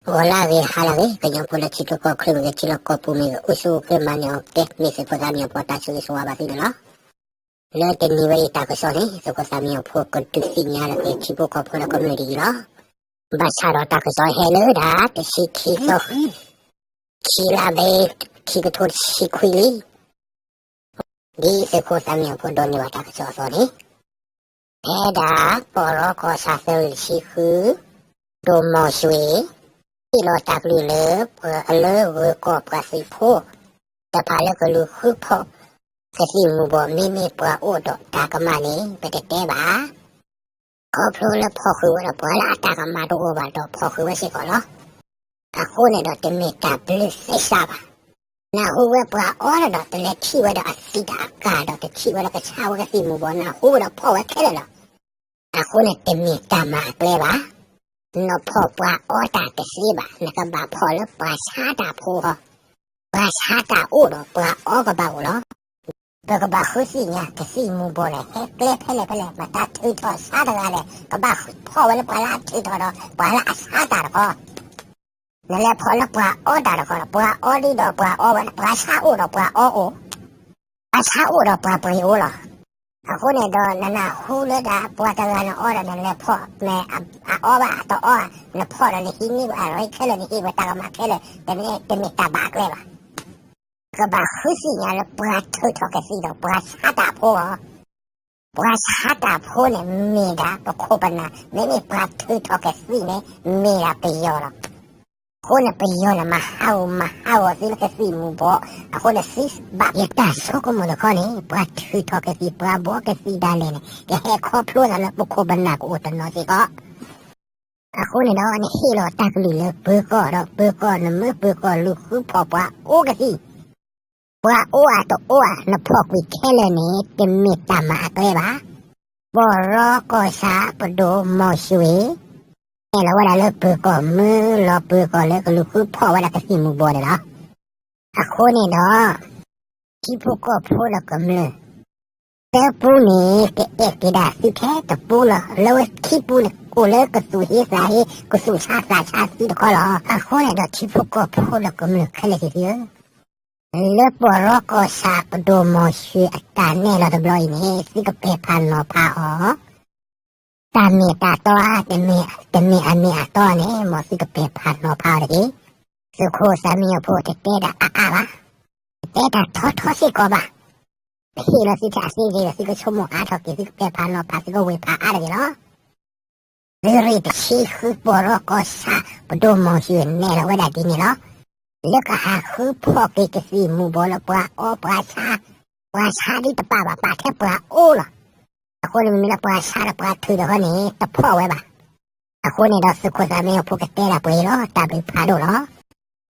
ဂီၤလၢအဂ့ၤ ဟါလၢအဂ့ၤ ကညီဖိလၢထံချၢကီၢ်ချၢမ့ၢ်ဂ့ၤ ထံလီၢ်ကီၢ်ပူၤမ့ၢ်ဂ့ၤ အိၣ်ဆူၣ်အိၣ်ချ့မၤန့ၢ်အီၤကဲ မ့ၢ်သုးခိၣ်သးမံအီၤဖိတၢ်ဆိၣ်ဂ့ၤဆိၣ်ဝါဘၣ်သုန့ၣ်လီၤ. လၢတနံၤဝဲအံၤတၢ်ကစီၣ်န့ၣ် သုးခိၣ်သးမံအီၤဖိကဒုးသ့ၣ်ညါလၢက့ၤထံဖိကီၢ်ဖိဒီးကမျၢၢ်ဒ်အံၤလီၤ. ဘၣ်ဆၣ်ဒီးတၢ်ကစီၣ်ဟဲလၢဒၣ် တဆံခံသီ ခံလါဘဲ ခံကထိတဆံခွံလံ ဒ်သုးခိၣ်သးမံအီၤဖိဒိးန့ၢ်ဘၣ်တၢ်ကစီၣ်အသိးန့ၣ်, ဖဲဒၣ် ပီၢ်ရီကီၢ်ဆၣ်သၢဆံဃု ဒိၣ်မီၢ်ၡ့ ဟ့ၣ်လီၤတၢ်ကလုၢ်လၢ ပှၤလၢဂၢၤကီၢ်ပှၤသုးဖိ တဖၣ်လၢကလူၤဃုဖီၣ် ကသံၣ်မူၤဘှီး မ့မ့ၢ်ပှၤအိၣ်ဒီးတၢ်ကမၣ်န့ၣ် ပတတဲဘၣ် ခီဖျိလၢဖီၣ်ဃုာ်ဝဲဒီးပှၤလၢအတၢ်ကမၣ်တအိၣ်ဘၣ်ဒီးဖီၣ်ဃုာ်ဝဲစ့ၢ်ကီးလီၤ. အဃိန့ၣ်ဒီးတမ့ၢ်တၢ်ဘျုးသဲစးဘၣ်. နၢ်ဟူဝဲပှၤအီဒီးတလဲၤထံၣ်ဝဲဒီးအသံးတၢ်အကၢ်ဒီးတထံၣ်ဝဲဒီးကဆါဝဲကသံၣ်မူၤဘှီး နၢ်ဟူဝဲဒီးဖီၣ်ဝဲခဲလၢာ်လီၤ. အဃိန့ၣ်တမ့ၢ်တၢ်မၤအကျဲဘၣ်. နဖီၣ်ပှၤအီတၢ်တသ့ဘၣ်, နကဘၣ်ဖီၣ်လၢပှၤဆါတၢ်ဖိဟီ, ပှၤဆါတၢ်အိၣ်ဒီးပှၤအီကဘၣ်အိၣ်လီၤ. ပကဘၣ်ဃုသ့ၣ်ညါကသံၣ်မူၤဘှီးန့ၣ် ဟဲကျဲဖဲလဲၣ်ဖဲလဲၣ် မတၤထုးထီၣ်ဆါတဂၤလဲၣ် ကဘၣ်ဖီၣ်ဝဲလၢပှၤလၢအထုးထီၣ်ဒီးပှၤလၢအဆါတၢ်တခီ နလဲၤဖီၣ်လၢပှၤအီတၢ်တခီဒီး ပှၤအီဒ်ဒီးပှၤအီဝဲ ပှၤဆါအိၣ်ဒီးပှၤအီအိၣ်, ပှၤဆါအိၣ်ဒီးပှၤပှ့ၤအိၣ်လီၤ. အဃိန့ၣ်ဒီးနနၢ်ဟူလၢဒၣ်ပှၤတဂၤနအီဒီးနလဲၤဖီၣ် မ့ၢ်အအီဘၣ်တအီ, နဖီၣ်ဒီးနဟံးန့ၢ်အရ့ခဲလၢာ် နဟ့ၣ်ပှၤတၢ်ကမၣ်ခဲလၢာ် တမ့ၢ်တၢ်ဘၣ်အကျဲဘၣ်. ကဘၣ်ဃုသ့ၣ်ညါလၢပှၤထုးထီၣ်ကသံၣ်ဒီးပှၤဆါတၢ်ဖိလီၤ. ပှၤဆါတၢ်ဖိန့ၣ်မ့ၢ်ဒၣ်ပခိၣ်ပနၢ်, မ့မ့ၢ်ပှၤထုးထီၣ်ကသံၣ်န့ၣ် မ့ၢ်ဒၣ်ပယီၤလီၤ. အဃိန့ၣ်ပယီၤန့ၣ် မၤဟးဂီၤမၤဟးဂီၤသုလၢကသံၣ်မူၤဘှီး, အဃိန့ၣ်သုဘၣ်ယတၢ်ဆိကမိၣ်တခီန့ၣ် ပှၤထုးထီၣ်ကသံၣ် ပှၤဘှီကသံၣ်ဒၣ်လဲာ်န့ၣ် ကဟဲခီဖျိသးလၢပခိၣ်ပနၢ်ကအိၣ်တနီၤစ့ၢ်ကီး. အဃိန့ၣ်ဒီး နဟ့ၣ်လီၤတၢ်ကလုၢ်လၢပၢၤကီၢ်ဒီးပၢၤကီၢ် နမၢပၢၤကီၢ်လူၤဃုဖီၣ်ပှၤအီကသံၣ်, ပှၤအီဧါတအီဧါ နဖီၣ်ကွံာ်ခဲလၢာ်န့ၣ် တမ့ၢ်တၢ်မၤအကျဲဘၣ်. ပီၢ်ရီကီၢ်ဆၣ်ပဒိၣ်မီၢ်ၡ့ နဲၣ်လီၤဝဲဒၣ်လၢပၢၤကီၢ် မၢလီၤပၢၤကီၢ်လၢကလူၤဃုဖီၣ်ဝဲဒၣ်ကသံၣ်မူၤဘှီးန့ၣ်လီၤ. အဃိန့ၣ်ဒီး ထံဖိကီၢ်ဖိဒီးကမျၢၢ် တပူန့ၣ် ကအဲၣ်က့ၤဒၣ်သုထဲတပူလီၤ. လၢဝဲခံပူန့ၣ် အိၣ်လၢကသူၣ်ဟ့သးဟ့ ကသူၣ်ဆါသးဆါသုတခီလီၤ. အဃိန့ၣ်ဒီးထံဖိကီၢ်ဖိဒီးကမျၢၢ်ခဲလၢာ်သ့ၣ်သုဧၢ, လၢပီၢ်ရီကီၢ်ဆၣ်ပဒိၣ်မီၢ်ၡ့အတၢ်နဲၣ်လီၤတဘျီအံၤန့ၣ် သုကပဲာ်ဖးနီၤဖးအီၤ တၢ်မ့ၢ်တၢ်တီဧါ, တမ့ၢ်အမ့ၢ်အတီန့ၣ် မ်သုကပဲာ်ဖးနီၤဖးအီၤတက့ၢ်. သုးခိၣ်သးမံအီၤဖိတတဲဒၣ်အါအါဘၣ်, တတဲတၢ်ထီထီစ့ၢ်ကီးဘၣ်. ပဟ့ၣ်လီၤသုထဲအသ့ဂ့ၤဒီး သုကဆိကမိၣ်အါထီၣ်က့ၤ သုကပဲာ်ဖးနီၤဖး သုကဝ့ၢ်ဖးအါတဂ့ၤလီၤ. သုးရ့ၣ်တဆံဃု ပီၢ်ရီကီၢ်ဆၣ်ပဒိၣ်မီၢ်ၡ့နဲၣ်လီၤဝဲဒၣ်ဒ်န့ၣ်လီၤ. လၢကဟးဃုဖီၣ်က့ၤကသံၣ်မူၤဘှီးလၢပှၤအီပှၤဆါ, ပှၤဆါဒ်တပာ်ဘၣ် ပာ်ထဲပှၤအီလီၤ. အဃိန့ၣ်မ့မ့ၢ်လၢပှၤဆါဒီးပှၤထုးတခီန့ၣ် တဖီၣ်ဝဲဘၣ်. အဃိန့ၣ်ဒီးသုးခိၣ်သးမံအီၤဖိကတဲဒၣ်ပှဲၤအံၤလီၤ. တၢ်ဘျုးဖးဒိၣ်လီၤ.